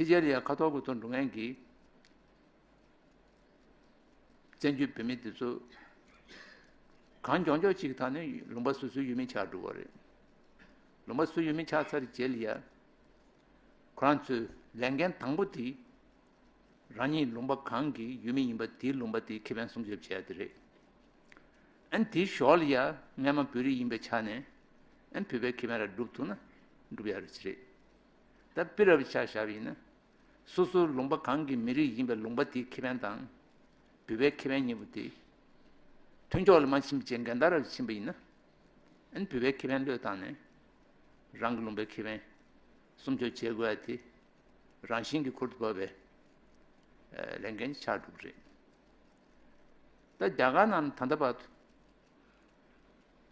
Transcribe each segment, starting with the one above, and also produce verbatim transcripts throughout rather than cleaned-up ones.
ཕྱི་རྒྱལ་ལ་ཡང་ཁ་ཐོར་དགུ་ཐོར་འགྲོ་མཁན་གྱི་བཙན་བྱོལ་བོད་མི་དེ་ཚོ་གང་མགྱོགས་མགྱོགས་ཅིག་ཐོག་ནས་ལུང་པ་སོ་སོའི་ཡུལ་མི་ཆགས་འགྲོ་གི་རེད། ལུང་པ་སོ་སོའི་ཡུལ་མི་ཆགས་ཚར་རྗེས་ལ་ཡ། ཁོ་རང་ཚོའི་ལས་འགན་དང་པོ་དེ། རང་ཉིད་ལུང་པ་གང་གི་ཡུལ་མི་ཡིན་པ་དེའི་ལུང་པ་དེའི་ཁེ་ཕན་སྲུང་སྐྱོབ་བྱེད་ཡ་དེ་རེད། ཨན་དེའི་ཞོར་ལ་ཡ་སྔས་མ་བོད་རིགས་ཡིན་པའི་ཆ་ནས་ཨན་བོད་པའི་ཁེ་ཕན་ར་སྒྲུབ་ཐུབ་ན་སྒྲུབ་ཡ་རེད་ཅི་རེད། ད་སྤི་ར་བའི་ཆ་བཞག་པ་ཡིན་ན། སོ་སོའི་ལུང་པ་གང་གི་མི་རིགས་ཡིན་པའི་ལུང་པ་དེའི་ཁེ་ཕན་དང་། བོད་པའི་ཁེ་ཕན་གཉིས་པོ་དེ། མཐུན་ཕྱོགས་ལ་མ་ཕྱིན་པ་བྱས་འགལ་ཟླ་ར་ཕྱིན་པ་ཡིན་ན། ཨན་བོད་པའི་ཁེ་ཕན་བློས་བཏང་ནས། རང་གི་ལུང་པའི་ཁེ་ཕན་སྲུང་སྐྱོབ་བྱེད་དགོས་ཡ་དེ། རང་བཞིན་གྱི་ཁུར་དུ་བབས་པའི་ལས་འགན་ཆགས་འགྲོ་གི་རེད། ད་རྒྱ་གར་ནང་ད་ལྟ་བར་དུ།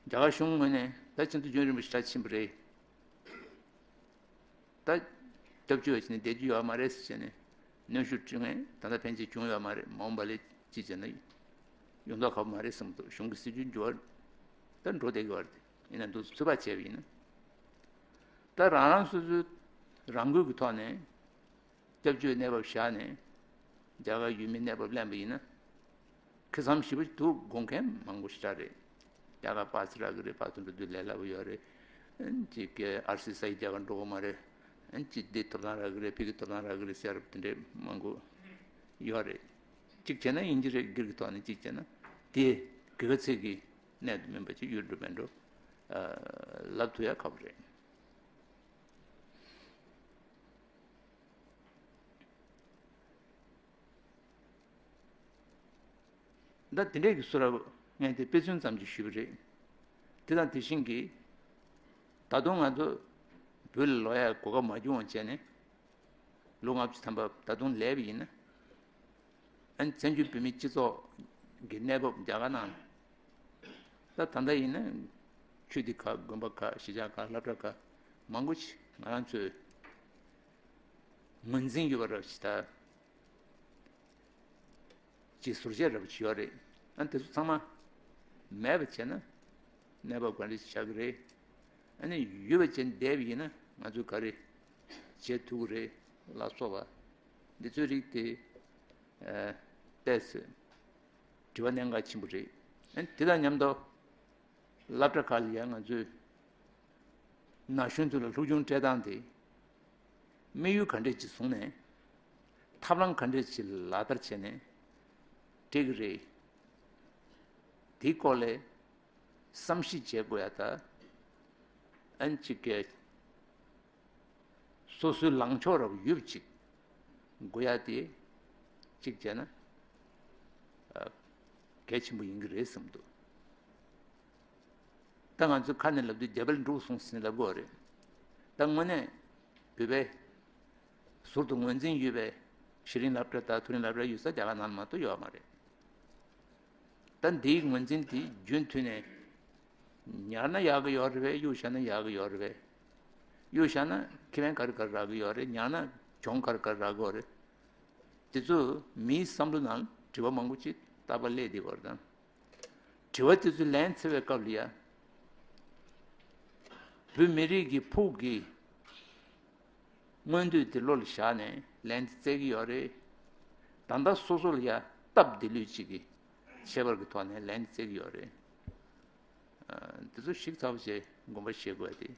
རྒྱ་གར་གཞུང་ངོས་ནས་ད་ཕྱིན་ཏེ་རྒྱུན་རིང་པོ་ཞིག་ཕྱིན་པ་རེད། ད་སྐྱབས་བཅོལ་བ་ཞིག་ནས་བསྡད་རྒྱུ་ཡོད་མ་རེད་ཟེར་བྱས་ནས་གནོན་ཤུགས་སྤྲད་མཁན་ད་ལྟ་ཕན་ཆད་བྱུང་ཡོད་མ་རེད། མ་འོངས་པ་ལ་ཅི་བྱས་ན་ཡོང་མདོག་ཁ་པོ་མ་རེད་བསམ་འདུག་གཞུང་གི་སྲིད་ཇུས་འགྱུར་བ་ད་འགྲོ་བསྡད་ཀྱི་ཡོད་རེད། ཡིན་ན་འདུག་ཚོད་དཔག་བྱས་པ་ཡིན་ན། ད་རང་རང་སོ་སོའི་རང་འགུལ་གྱི་ཐོག་ནས། སྐྱབས་བཅོལ་གནས་བབ་བཞག་ནས་རྒྱ་གར་ཡུལ་མིའི་གནས་བབ་གླེང་པ་ཡིན་ན། ཁེ་བཟང་ཞེ་པོ་འདུག་དགོངས་མཁན་མང་པོ་ཞིག་རེད། རྒྱ་གར་པ་སེ་རག་གི་རེད། ཕར་ཚུར་འགྲོ་དུས་ལས་སླ་པོ་ཡོད་རེད། ཅིག་གི་ཨར་སི་ས་ཡི་རྒྱ་གར་འགྲོ་གི་མ་རེད། ཅིག་འདི་ཐོབ་ཐང་རག་གི་རེད། ཕ་གི་ཐོབ་ཐང་རག་གི་རེད་ཟེར་བ་དེ་འདྲས་མང་པོ་ཡོད་རེད། གཅིག་བྱས་ན་དབྱིན་ཇི་རེད། སྒེར་གྱི་ཐོག་ནས་གཅིག་བྱས་ན་དེ་དགེ་བ་ཚིག་གི་གནད་དུ་སྨིན་པ་ཅིག་ཡོད་འགྲོ་མེད་འགྲོ་ལབ་ཐུབ་ཡ་ཁག་པོ་རེད། ད་དེ་འདྲས་ཀྱི་བཟོ་འདྲ་ངས་དེ་དཔེ་མཚོན་ཙམ་ཅིག་ཞུས་པ་རེད། དེ་དང་དེ་བཞིན་གྱི། ད་དུང་ང་ཚོ་བོད་ལ་ལོག་ཡ་གོ་སྐབས་མ་བྱུང་བ་བྱས་ནས། ལོ་ལྔ་བཅུ་ཐམ་པ་ད་དུང་སླེབས་པ་ཡིན་ན། ཨ་ནི་བཙན་བྱོལ་བོད་མིའི་སྤྱི་ཚོགས་ཀྱི་གནས་བབ་རྒྱ་གར་ནང་ལ། ད་ད་ལྟ་ཡིན་ན་ཆོས་སྡེ་ཁག་དགོན་པ་ཁག་གཞིས་ཆགས་ཁག་སློབ་གྲྭ་ཁག་མང་པོ་ཞིག་ང་རང་ཚོའི་ངོས་འཛིན་ཡོད་པ་རབ་ཞིག་ད། ཅིག་ཟུར་བཅད་རབ་ཅིག་ཡོད་རེད། ཨ་དེ་ཚོ་ཚང་མ་མེད་པ་བྱས་ན་གནས་བབ་ག་འདྲ་ཞིག་ཆགས་ཀྱི་རེད། ཨ་ནི་ཡོད་པ་བྱས་ནས་བསྡད་པ་ཡིན་ན་ང་ཚོས་ག་རེ་བྱེད་ཐུབ་ཀྱི་རེད་ལ་སོགས་པ་འདི་ཚོའི་རིགས་དེ་ཨ་ཏོག་ཙམ་དྲི་བ་གནད་འགག་ཆེན་པོ་རེད། ཨ་ནི་དེ་དང་མཉམ་དུ། སློབ་གྲྭ་ཁག་ལ་ཡང་ང་ཚོས་ན་གཞོན་ཚོ་ལ་སློབ་སྦྱོང་སྤྲད་སྟངས་དེ་དམིགས་ཡུལ་ག་འདྲས་ཅིག་བཟུང་ནས་ཐབས་ལམ་ག་འདྲས་ཅིག་ལག་བསྟར་བྱས་ནས་སྤྲད་ཀྱི་རེད། དེའི་སྐོར་ལ་བསམ་གཞིག་བྱེད་དགོས་ཡ་ད་ཨན་ཅིག་གས། སོ་སོའི་ལངས་ཕྱོགས་རབ་ཡོད་ཅིག་དགོས་ཡ་དེ་གཅིག་བྱས་ན་ཨ་གལ་ཆེན་པོ་ཡིན་གྱི་རེད་བསམ་འདུག་ད་ང་ཚོས་ཁ་ནས་ལབ་དུས་རྒྱ་བལ་འབྲུག་གསུངས་ཟིན་ལབ་དགོས་རེད། ད་དངོས་གནས་བོད་པའི་ཟུར་དུ་ངོས་འཛིན་ཡོད་པའི་གཞི་རིམ་སློབ་གྲྭ་དང་མཐོ་རིམ་སློབ་གྲྭ་ཡོད་ས་རྒྱ་གར་ནང་ལ་མ་གཏོགས་ཡོད་མ་རེད། ད་འདིའི་ངོས་འཛིན་དེ་རྒྱུན་མཐུད་ནས་ཉར་ན་ཡག་གི་ཡོད་རེད་པས། གཡུག་བཞག་ན་ཡག་གི་ཡོད་རེད་པས། གཡུག་བཞག་ན་ཁེ་ཕན་ག་རེ་ག་རེ་རག་གི་ཡོད་རེད། ཉར་ན་གྱོང་ག་རེ་ག་རེ་རག་གི་ཡོད་རེད། དེ་ཚོ་མིའི་བསམ་བློ་ནང་དྲི་བ་མང་པོ་ཅིག་རྟག་པར་སླེབས་བསྡད་ཡོད་རེད་དང་། དྲི་བ་དེ་ཚོ་ལན་འཚོལ་བའི་སྐབས་ལ་ཡ། བོད་མི་རིགས་ཀྱི་ཕུགས་ཀྱི་མངོན་འདོད་དེ་བློ་ལ་བཞག་ནས་ལན་དེ་བཙལ་གྱི་ཡོད་རེད། ད་ལྟ་སོ་སོ་ལ་ཡ་སྟབས་བདེ་ལོས་ཅིག་གི་ཁྱད་པར་གྱི་ཐོག་ནས་ལན་དེ་བཙལ་གྱི་ཡོད་རེད། ཨ་འདི་ཚོ་ཞིབ་ཚགས་པོ་བྱས་དགོངས་པ་བཞེས་དགོས་ཡ་དེ་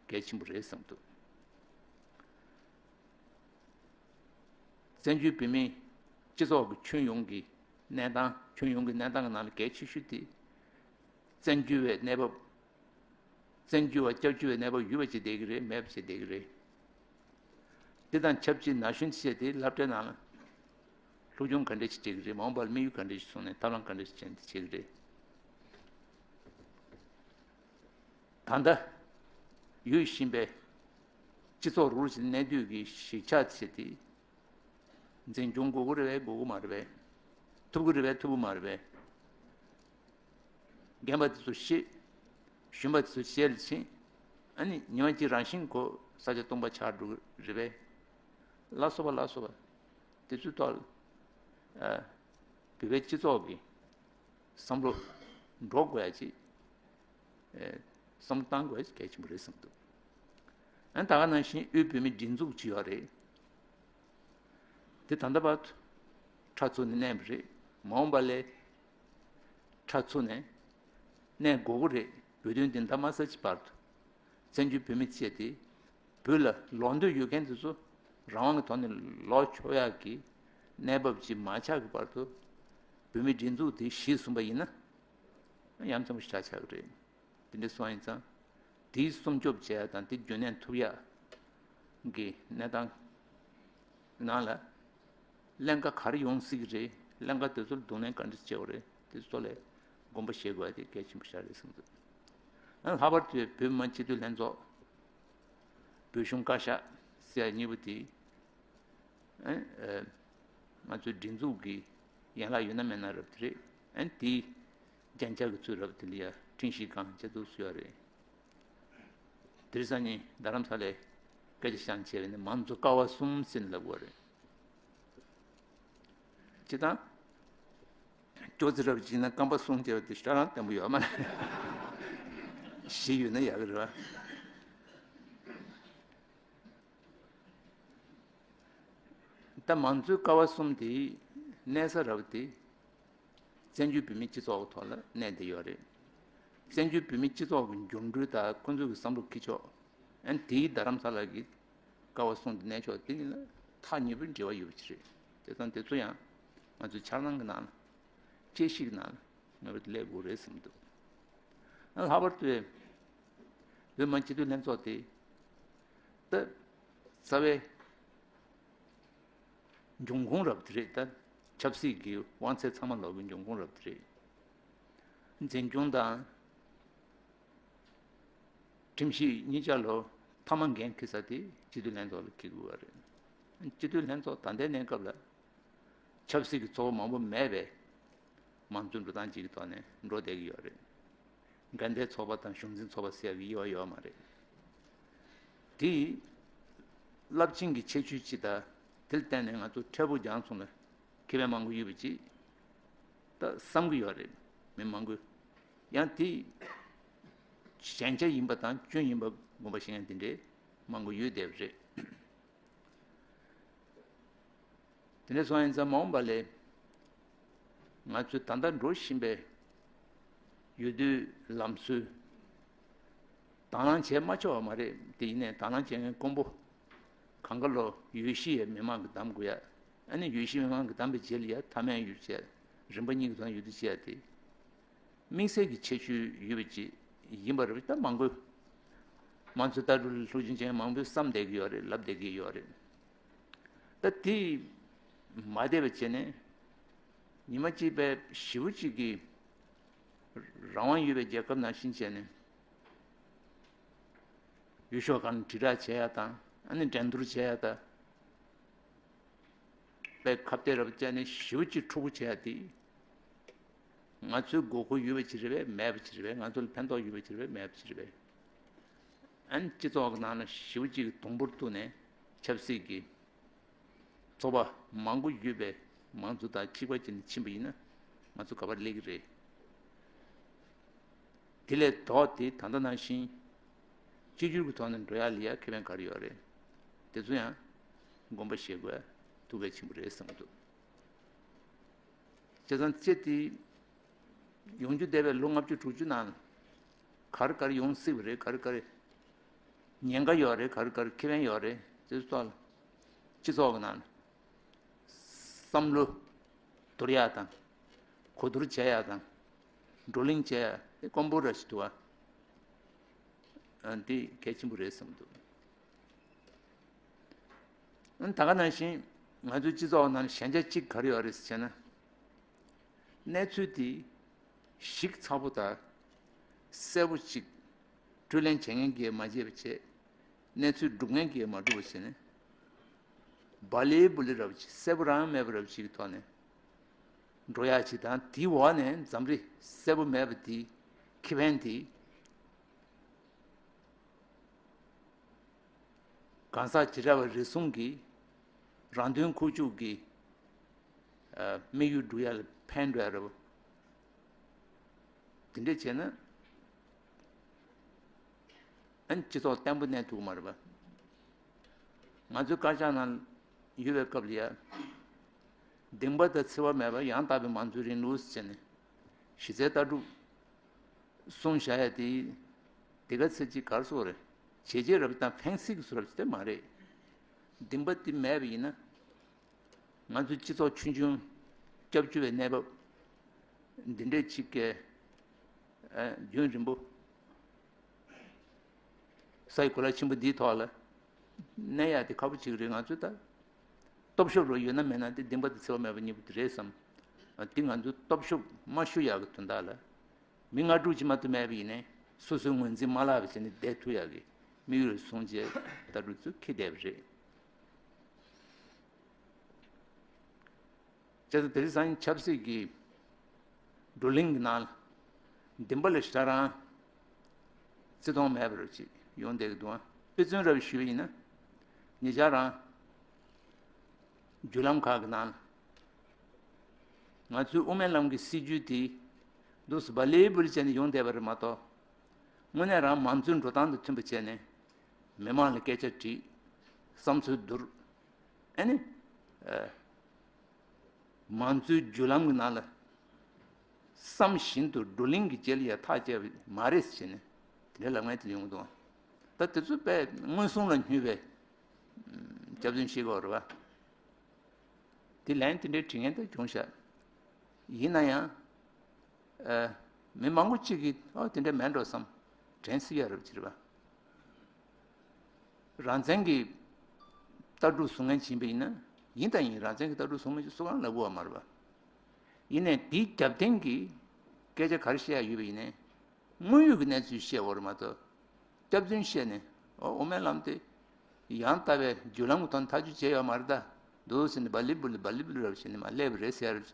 གལ་ཆེན་པོ་རེད་བསམ་འདུག་བཙན་བྱོལ་བོད་མིའི་སྤྱི་ཚོགས་ཀྱི་ཁྱོན་ཡོངས་ཀྱི་གནས་སྟངས། ཁྱོན་ཡོངས་ཀྱི་གནས་སྟངས་ཀྱི་ནང་ལ་གལ་ཆེ་ཤོས་དེ། བཙན་བྱོལ་བའི་གནས་བབ། བཙན་བྱོལ་བ་སྐྱབས་བཅོལ་བའི་གནས་བབ་ཡོད་པ་བྱས་བསྡད་ཀྱི་རེད། མེད་པ་བྱས་བསྡད་ཀྱི་རེད། དེ་དང་ཆབས་ཅིག་ན་གཞོན་ཆེ་དེ་སློབ་གྲྭའི་ནང་ལ་སློབ་སྦྱོང་ག་འདྲ་ཞིག་སྤྲད་ཀྱི་རེད། མ་འོངས་པར་དམིགས་ཡུལ་ག་འདྲ་ཞིག་བཟུང་ནས་ཐབས་ལམ་ག་འདྲ་ཞིག་བྱས་ནས་བྱེད་ཀྱི་རེད། ད་ལྟ་ཡོད་བཞིན་པའི་སྤྱི་ཚོགས་རུལ་ཕྱིན་གནས་སྡོད་ཀྱི་གཞིས་ཆགས་ཆེ་དེ་འཛིན་སྐྱོང་དགོས་ཀྱི་རེད་པས། དགོས་ཀྱི་མ་རེད་པས། ཐུབ་ཀྱི་རེད་པས། ཐུབ་ཀྱི་མ་རེད་པས། རྒན་པ་དེ་ཚོ་ཤི། གཞོན་པ་དེ་ཚོ་ཞལ་ལ་ཕྱིན། ཨ་ནི་ཉི་མ་གཅིག་རང་བཞིན་གོ་ས་ཆ་སྟོང་པ་ཆགས་འགྲོ་གི་རེད་པས། ལ་སོགས་པ་ལ་སོགས་པ་དེ་ཚོའི་ཐོག་ལ་ཨ་བོད་པའི་སྤྱི་ཚོགས་ཀྱི་བསམ་བློ་འགྲོ་དགོས་ཡ་ཅིག་ཨེ་བསམ་བློ་བཏང་དགོས་ཡ་ཅིག་གལ་ཆེན་པོ་རེད་བསམ་འདུག་ཨ་ནི་ད་ག་ནང་བཞིན་དབུས་བོད་མིའི་སྒྲིག་འཛུགས་ཅིག་ཡོད་རེད། དེ་ད་ལྟ་བར་དུ་ཁྲ་ཚུགས་ནས་གནས་པ་རེད། མ་འོངས་པ་ལས་ཁྲ་ཚུགས་ནས་གནས་དགོས་ཀྱི་རེད། བོད་དོན་བདེན་མཐའ་མ་གསལ་གྱི་བར་དུ། བཙན་བྱོལ་བོད་མི་བཅས་དེ་བོད་ལ་ལོག་འདོད་ཡོད་མཁན་དེ་ཚོ་རང་དབང་གི་ཐོག་ནས་ལོག་ཆོག་ཡག་གི་གནས་བབ་ཅིག་མ་ཆགས་ཀྱི་བར་དུ། བོད་མིའི་སྒྲིག་འཛུགས་དེ་གཞི་བཟུང་པ་ཡིན་ན་ཡ་མཚན་པོ་ཞེ་དྲག་ཆགས་ཀྱི་རེད། དེ་འདྲ་སོང་ཡིན་ཙང་། དེའི་སྲུང་སྐྱོབ་བྱེད་ཡ་དང་དེ་རྒྱུན་གནས་ཐུབ་ཡ་གི་གནས་སྟངས་ནང་ལ་ཀླན་ཀ་ག་རེ་ཡོང་སྲིད་ཀྱི་རེད། ཀླན་ཀ་དེ་ཚོར་གདོང་ལེན་ག་འདྲ་བྱེད་དགོས་རེད། དེ་ཚོ་ལ་དགོངས་པ་བཞེས་དགོས་ཡ་དེ་གལ་ཆེན་པོ་ཞིག་རེད་བསམ་འདུག་ཨ་ལྷག་པར་དུ་བོད་མི་མང་སྤྱི་འཐུས་ལྷན་ཚོགས། བོད་གཞུང་བཀའ་ཤག་ཟེར་ཡ་གཉིས་པོ་དེ། ཨ་ཨ་ང་ཚོའི་སྒྲིག་འཛུགས་ཀྱི་ཡན་ལག་ཡོད་ན་མེད་ན་རབ་དེ་རེད། ཨ་དེའི་རྒྱན་ཆ་གི་ཚུལ་རབ་དེ་ལ་ཡ་ཁྲིམས་ཞིབ་ཁང་བཅའ་བསྡུ་བཟོས་ཡོད་རེད། དེ་རིང་སང་ཉིན་རྡ་རམ་ས་ལའི་སྐད་ཆ་བཤད་བྱས་པ་ཡིན་ན་མང་གཙོ་ཀ་བ་གསུམ་ཟེར་ནས་ལབ་དགོས་རེད། སྤྱིར་བཏང་། ཅོག་ཙེ་རབ་ཅིག་ན་རྐང་པ་གསུམ་བྱས་པ་དེ་ཞེ་དྲག་བརྟན་པོ་ཡོད་མ་རེད། བཞི་ཡོད་ན་ཡག་གི་རེད་བ། ད་མང་གཙོའི་ཀ་བ་གསུམ་དེའི་གནས་ས་རབ་དེ། བཙན་བྱོལ་བོད་མིའི་སྤྱི་ཚོགས་ཀྱི་ཐོག་ལ་གནས་བསྡད་ཡོད་རེད། བཙན་བྱོལ་བོད་མིའི་སྤྱི་ཚོགས་ཀྱི་འགྱུར་འགྲོས་དང་ཁོང་ཚོ་གི་བསམ་བློ་འཁྱེར་ཕྱོགས། ཨན་དེའི་རྡ་རམ་ས་ལ་གི་ཀ་བ་གསུམ་དེ་གནས་ཕྱོགས་དེ་གཉིས་ལ་ཐག་ཉེ་པོའི་འབྲེལ་བ་ཡོད་པ་ཅིག་རེད། དེ་དང་དེ་ཚོ་ཡང་ང་ཚོའི་འཆར་སྣང་གི་ནང་ལ། དཔྱད་ཞིབ་ནང་ལ་ངེས་པར་དུ་སླེབས་དགོས་རེད་བསམ་འདུག་ཨ་ལྷག་པར་དུ་བོད་མི་སྤྱི་འཐུས་ལྷན་ཚོགས་དེ་ད་རྩ་བའི་འབྱུང་ཁུངས་རབ་དེ་རེད། ད་ཆབ་སྲིད་ཀྱི་དབང་ཚད་ཚང་མ་ལོག་གི་འབྱུང་ཁུངས་རབ་དེ་རེད། འཛིན་སྐྱོང་དང་ཁྲིམས་ཞིབ་གཉིས་ཆ་ལོ་མཐའ་མ་འགན་འཁྱེར་ས་དེ་སྤྱི་འཐུས་ལྷན་ཚོགས་ལ་འཁྱེར་དགོས་པ་རེད། སྤྱི་འཐུས་ལྷན་ཚོགས་ད་ལྟའི་གནས་སྐབས་ལ། ཆབ་སྲིད་ཀྱི་ཚོགས་པ་མང་པོ་མེད་པས། མང་གཙོའི་འགྲོ་སྟངས་གཅིག་གི་ཐོག་ནས་འགྲོ་བསྡད་ཀྱི་ཡོད་རེད། དགའ་ལྡན་ཚོགས་པ་དང་གཞུང་འཛིན་ཚོགས་པ་ཟེར་ཡག་གི་དབྱེ་བ་ཡོད་མ་རེད། དེ་རླབས་ཆེན་གྱི་ཁྱད་ཆོས་གཅིག་དང་། དེར་བརྟེན་ནས་ང་ཚོ་འཕྲལ་ཕུགས་རྒྱང་མཚུངས་ལ་ཁེ་ཕན་མང་པོ་ཡོད་པ་ཅིག་ད་བསམ་གྱི་ཡོད་རེད། མི་མང་པོས། ཡང་དེ་ཞན་ཆ་ཡིན་པ་དང་སྐྱོན་ཡིན་པ་དགོངས་པ་བཞེས་མཁན་དེ་འདྲའི་མང་པོ་ཡོད་བསྡད་པ་རེད། དེ་འདྲ་སོང་ཡིན་ཙང་མ་འོངས་པ་ལས། ང་ཚོས་ད་ལྟ་འགྲོ་བཞིན་པའི་ཡུལ་དུས་ལམ་སྲོལ་དང་བླངས་བྱས་མ་ཆོག་པ་མ་རེད། དེ་ཡིན་ནའི་དང་བླངས་བྱེད་མཁན་དཀོན་པོ་གང་ག་ལོ་འོས་གཞི་ཡས་མི་མང་གིས་བདམས་དགོས་ཡ། ཨ་ནི་འོས་གཞི་མི་མང་གིས་བདམས་པའི་རྗེས་ལ་ཡ་མཐའ་མའི་ཡུལ་བྱས་རིམ་པ་གཉིས་ཀྱི་ཐོག་ནས་ཡུལ་དུས་བྱས་ཡ་དེ། དམིགས་བསལ་གྱི་ཁྱད་ཆོས་ཡོད་པ་ཅིག་ཡིན་པ་རེད། ད་མང་པོས་མང་གཙོ་ལྟ་གྲུབ་སློབ་སྦྱོང་བྱེད་མཁན་མང་པོས་བསམ་བསྡད་ཀྱི་ཡོད་རེད། ལབ་བསྡད་ཀྱི་ཡོད་རེད། ད་དེ་མ་བསྡད་པ་བྱས་ནས་ཉི་མ་གཅིག་པའི་ཞེ་པོ་ཅིག་གི་རང་དབང་ཡོད་པའི་རྒྱལ་ཁབ་ནང་བཞིན་བྱས་ནས་འོས་ཤོག་སྒང་དྲིལ་བསྒྲགས་བྱེད་ཡ་དང་། ཨ་ནི་འགྲན་བསྡུར་བྱེད་ཡ་དང་། དཔེ་ཁ་གཏད་རབ་བཅག་ནས་ཞེ་པོ་ཅིག་འཁྲུག་པོ་བྱེད་ཡ་དེ། ང་ཚོའི་དགོས་མཁོ་ཡོད་པ་ཅིག་རེད་པས། མེད་པ་ཅིག་རེད་པས། ང་ཚོ་ལ་ཕན་ཐོགས་ཡོད་པ་ཅིག་རེད་པས། མེད་པ་ཅིག་རེད་པས། ཨ་ནི་སྤྱི་ཚོགས་ཀྱི་ནང་ལ་ཞེ་པོ་ཅིག་གི་དུམ་བུར་གཏུགས་ནས་ཆབ་སྲིད་ཀྱི་ཚོགས་པ་མང་པོ་ཡོད་པའི་མང་གཙོ་དང་གཅིག་པ་བྱས་ནས་ཕྱིན་པ་ཡིན་ན་ང་ཚོ་ག་པར་སླེབས་ཀྱི་རེད། དེ་ལས་ལྡོག་སྟེ་ད་ལྟ་ནང་བཞིན་གཅིག་གྱུར་གྱི་ཐོག་ནས་འགྲོ་ཡ་ལ་ཡ་ཁེ་ཕན་ག་རེ་ཡོད་རེད། དེ་ཚོ་ཡང་དགོངས་པ་བཞེས་དགོས་ཐུགས་གལ་ཆེན་པོ་རེད་བསམ་གྱི་འདུག་བྱས་ཙང་སྤྱིར་དེ་ཡོང་རྒྱུ་བསྡད་པའི་ལོ་ལྔ་བཅུ་དྲུག་ཅུ་ནང་ག་རེ་ག་རེ་ཡོང་སྲིད་པ་རེད། ག་རེ་ག་རེ་ཉེན་ཁ་ཡོད་རེད། ག་རེ་ག་རེ་ཁེ་ཕན་ཡོད་རེད། དེ་ཚོ་ཐོག་ལ་སྤྱི་ཚོགས་ཀྱི་ནང་ལ་བསམ་བློ་བསྡུར་ཡག་དང་། གོ་བསྡུར་བྱེད་ཡག་དང་། བགྲོ་གླེང་བྱེད་ཡག་དེ་དཀོན་པོ་ར་ཞིག་འདུག་བ། ཨ་འདི་གལ་ཆེན་པོ་རེད་བསམ་འདུག་ཨ་ད་ག་ནང་བཞིན་ང་ཚོའི་སྤྱི་ཚོགས་ནང་ཞན་ཆ་གཅིག་ག་རེ་ཡོད་རེད་ཟེར་བྱས་ན། གནས་ཚུལ་དེ་ཞིབ་ཚགས་པོ་དང་གསལ་པོ་ཅིག་བགྲོ་གླེང་བྱེད་མཁན་གྱིས་མ་བྱས་པ་བྱས། གནས་ཚུལ་སྒྲུབ་མཁན་གྱིས་མ་སྒྲུབ་པ་བྱས་ནས། སྦ་ལེ་སྦུ་ལེ་རབ་ཅིག་གསལ་པོ་རང་མེད་པ་རབ་ཅིག་གི་ཐོག་ནས་འགྲོ་ཡག་ཅིག་དང་། དེའི་འོག་ནས་འཛམ་རི་གསལ་པོ་མེད་པ་དེའི་ཁེ་ཕན་དེ། གང་ཟག་བྱེ་བྲག་པ་རེ་ཟུང་གི་རང་དོན་ཁུག་ཀྱོག་གི་ཨ་དམིགས་ཡུལ་བསྒྲུབ་ཡ་ལ་ཕན་འགྲོ་ཡ་རེད་པ། དེ་འདྲ་བྱས་ན་ཨ་ནི་སྤྱི་ཚོགས་བརྟན་པོ་གནས་ཐུབ་ཀྱི་མ་རེད་པ། ང་ཚོའི་བཀའ་ཤག་ནང་ཡོད་པའི་སྐབས་ལ་ཡ་ འདིང་བ་དང་འཚེ་བ་མེད་པར་ཡང་དག་པའི་མང་གཙོའི་རིང་ལུགས་ཟེར་ནས་གཞི་རྩའི་ལྟ་གྲུབ་གསུངས་བཞག་ཡ་དེ། དེ་ག་ཚད་ཅིག་ག་རེ་ཟེར་དགོས་རེད། བྱས་རྗེས་རབ་དང་ཕན་སེམས་ཀྱི་བཟོ་འདྲ་ཅིག་དེ་མ་རེད། འདིང་བ་དེ་མེད་པ་ཡིན་ན། ང་ཚོའི་སྤྱི་ཚོགས་ཆུང་ཆུང་སྐྱབས་བཅོལ་བའི་གནས་བབ་འདི་འདྲས་ཅིག་གི་ཨ་རྒྱུན་རིང་པོ་ས་ཡི་གོ་ལ་ཆེན་པོ་འདིའི་ཐོག་ལ་གནས་ཡག་དེ་ཁག་པོ་ཅིག་རེད། ང་ཚོས་ད་སྟོབས་ཤུགས་རུ་ཡོད་ན་མེད་ན་དེ་འདིང་བ་དང་འཚེ་བ་མེད་པ་གཉིས་པོ་དེ་རེད་བསམ། ཨ་དེ་ང་ཚོའི་སྟོབས་ཤུགས་མ་ཤོར་ཡག་གི་དོན་དག་ལ། མི་ལྔ་དྲུག་ཅིག་མ་གཏོགས་མེད་པ་ཡིན་ནའི་སོ་སོའི་ངོས་འཛིན་མ་བརླག་པ་བྱས་ནས་བསྡད་ཐུབ་ཡག་གི་དམིགས་ཡུལ་བཟུང་བྱས་ལྟ་གྲུབ་ཚུར་འཁྱེར་བསྡད་པ་རེད། བྱས་ཙང་དེ་རིང་སང་ཉིན་ཆབ་སྲིད་ཀྱི་བགྲོ་གླེང་གི་ནང་ལ་འདིང་བ་ལ་ཞེ་དྲག་རང་བརྩི་མཐོང་མེད་པ་རུ་ཅིག་ཡོང་བསྡད་ཀྱི་འདུག་དཔེ་མཚོན་རབ་ཞུས་པ་ཡིན་ན། ཉེ་ཆར་རང་བརྒྱུད་ལམ་ཁག་གི་ནང་ལ་ང་ཚོའི་དབུ་མའི་ལམ་གྱི་སྲིད་བྱུས་དེ་འདུག་སེ་བ་ལི་བུ་ལི་བྱས་ནས་ཡོང་བསྡད་པ་རེད་མ་གཏོགས། དངོས་གནས་རང་མང་གཙོའི་འགྲོ་སྟངས་དང་མཐུན་པ་བྱས་ནས་མི་མང་ལ་སྐད་ཆ་དྲིས། བསམ་ཚུལ་བསྡུར། ཨ་ནི། ཨ། མང་གཙོའི་བརྒྱུད་ལམ་གྱི་ནང་ལ་བསམ་བཞིན་དུ་བགྲོ་གླེང་གི་རྗེས་ལ་ཡ་ཐག་བཅད་པ་མ་རེད་ཟེར་ནས་དེ་འདྲའི་ལབ་མཁན་དེ་འདྲ་ཡོང་གི་འདུག་ད་དེ་ཚོ་དཔེ་མངོན་སུམ་ལ་སྨྱོས་པའི་སྐྱག་རྫུན་བཤད་ཀྱི་ཡོད་རེད་བ། དེ་ལན་དེ་འདྲའི་དྲི་མཁན་དེ་བྱུང་ཤག་ཡིན་ན་ཡང་། ཨ། མི་མང་པོ་གཅིག་གིས་ཨོ་དེ་འདྲ་མེད་འགྲོ་བསམ་དྲན་སྲིད་ཡ་རབ་ཅིག་རེད་བ། རང་བཙན་གྱི་ལྟ་གྲུབ་བཟུང་མཁན་ཅིག་ཡིན་པ་ཡིན་ན། ཡིན་དང་ཡིན། རང་བཙན་གྱི་ལྟ་གྲུབ་བཟུང་མི་ཅིག་སུ་གང་ལབ་དགོས་པ་མ་རེད་པ། ཡིན་ནའི་དེའི་རྒྱབ་རྟེན་གྱི་སྐད་ཆ་ག་རེ་བཤད་ཡ་ཡོད་པ་ཡིན་ནའི། དངོས་ཡོད་ཀྱི་གནས་ཚུལ་བཤད་དགོས་རེད་མ་གཏོགས། སྐྱག་རྫུན་བཤད་ནས་ཨོ་དབུ་མའི་ལམ་དེ་ཡང་དག་པའི་བརྒྱུད་ལམ་གྱི་ཐོག་ནས་ཐག་གཅོད་བྱས་ཡོད་མ་རེད་ད། འདུག་ཟེར་ནས་བ་ལི་བུ་ལི་བ་ལི་བུ་ལི་རབ་བྱས་ནས་མར་སླེབས་པ་རེད་ཟེར་ཡ་རེད།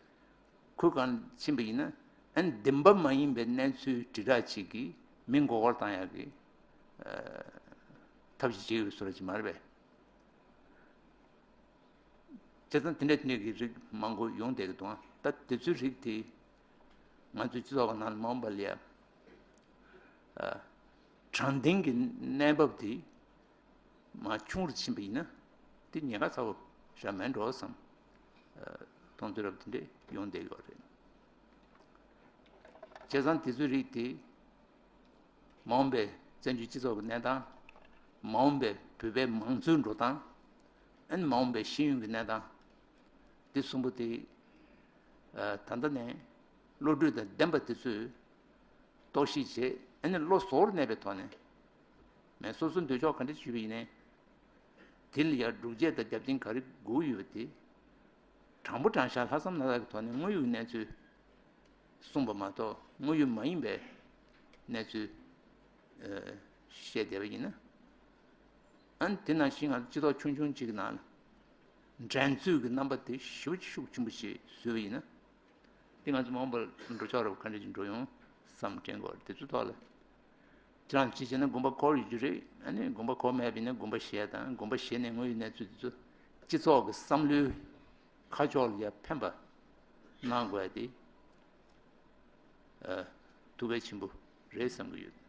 ཁུལ་གང་ཕྱིན་པ་ཡིན་ན། ཨ་ནི་བདེན་པ་མ་ཡིན་པའི་གནས་ཚུལ་དྲིལ་བསྒྲགས་བྱེད་ཀྱི་མི་མགོ་སྐོར་བཏང་ཡག་གི་ཨ་ཐབས་ཤིག་བྱེད་ཀྱི་ཡོད་བཟོ་འདྲ་ཅིག་མ་རེད་པས། བྱས་ཙང་དེ་འདྲ་དེ་འདྲ་གི་རིགས་མང་པོ་ཡོང་བསྡད་ཀྱི་འདུག་ད་དེ་ཚོའི་རིགས་དེ་ང་ཚོའི་སྤྱི་ཚོགས་ཀྱི་ནང་ལ་མ་འོངས་པ་ལ་ཡ་ཨ་དྲང་བདེན་གྱི་གནས་བབ་དེ་མར་ཆུང་རུ་ཕྱིན་པ་ཡིན་ན། དེ་ཉེན་ཁ་ཚ་བོ་ཞིག་མེད་འགྲོ་བསམ། ཨ་མཐོང་ཚུལ་རབ་དེ་འདྲས་ཡོང་བསྡད་ཡོད་རེད། བྱས་ཙང་དེ་ཚོའི་རིགས་དེ་མ་འོངས་པའི་བཙན་བྱོལ་སྤྱི་ཚོགས་ཀྱི་གནས་སྟངས། མ་འོངས་པའི་བོད་པའི་མང་གཙོའི་འགྲོ་སྟངས། ཨ་ནི་མ་འོངས་པའི་ཤེས་ཡོན་གྱི་གནས་སྟངས། དེ་གསུམ་པོ་དེ་ཨ་ད་ལྟ་ནས་བློ་གྲོས་དང་ལྡན་པ་དེ་ཚོས་རྟོག་ཞིབ་བྱས། ཨ་ནི་བློ་གཟུ་བོར་གནས་པའི་ཐོག་ནས། མི་སོ་སོའི་འདོད་ཕྱོགས་ག་འདྲ་ཞུས་པ་ཡིན་ནའི། དེ་ལ་ཡང་སྒྲུབ་བྱེད་དང་རྒྱབ་རྟེན་ག་རེ་དགོས་ཡོད་པ་དེ། དྲང་པོ་དྲང་བཞག་ལྷག་བསམ་རྣམ་དག་གི་ཐོག་ནས་དངོས་ཡོད་གནས་ཚུལ་གསུངས་པ་མ་གཏོགས། དངོས་ཡོད་མ་ཡིན་པའི་གནས་ཚུལ་ཨ་བཤད་བསྡད་པ་ཡིན་ན། ཨ་ནི་དེ་ནང་བཞིན་ང་ཚོ་སྤྱི་ཚོགས་ཆུང་ཆུང་གཅིག་གི་ནང་ལ་འགྲན་རྩོད་ཀྱི་རྣམ་པ་དེ་ཞེ་པོ་ཅིག་ཤུགས་ཆེན་པོ་ཞིག་བཟོས་པ་ཡིན་ན། དེ་ང་ཚོ་མ་འོངས་པར་འགྲོ་ཕྱོགས་རབ་ག་འདྲ་ཅིག་འགྲོ་ཡོང་བསམ་དྲན་དགོས་རེད། དེ་ཚོའི་ཐོག་ལ་ཁྱེད་རང་ཅི་བྱས་ན་དགོངས་པ་འཁོར་ཡོད་རྒྱུ་རེད། ཨ་ནི་དགོངས་པ་འཁོར་མེད་པ་ཡིན་ན་དགོངས་པ་བཞེས་དང་། དགོངས་པ་བཞེས་ནས་དངོས་ཡོད་གནས་ཚུལ་དེ་ཚོ་སྤྱི་ཚོགས་ཀྱི་བསམ་བློའི་ཁ་ཕྱོགས་ལ་ཡ་ཕན་པ་གནང་དགོས་ཡ་དེ་ཨ་ཐུགས་གལ་ཆེན་པོ་རེད་བསམ་གྱི་ཡོད།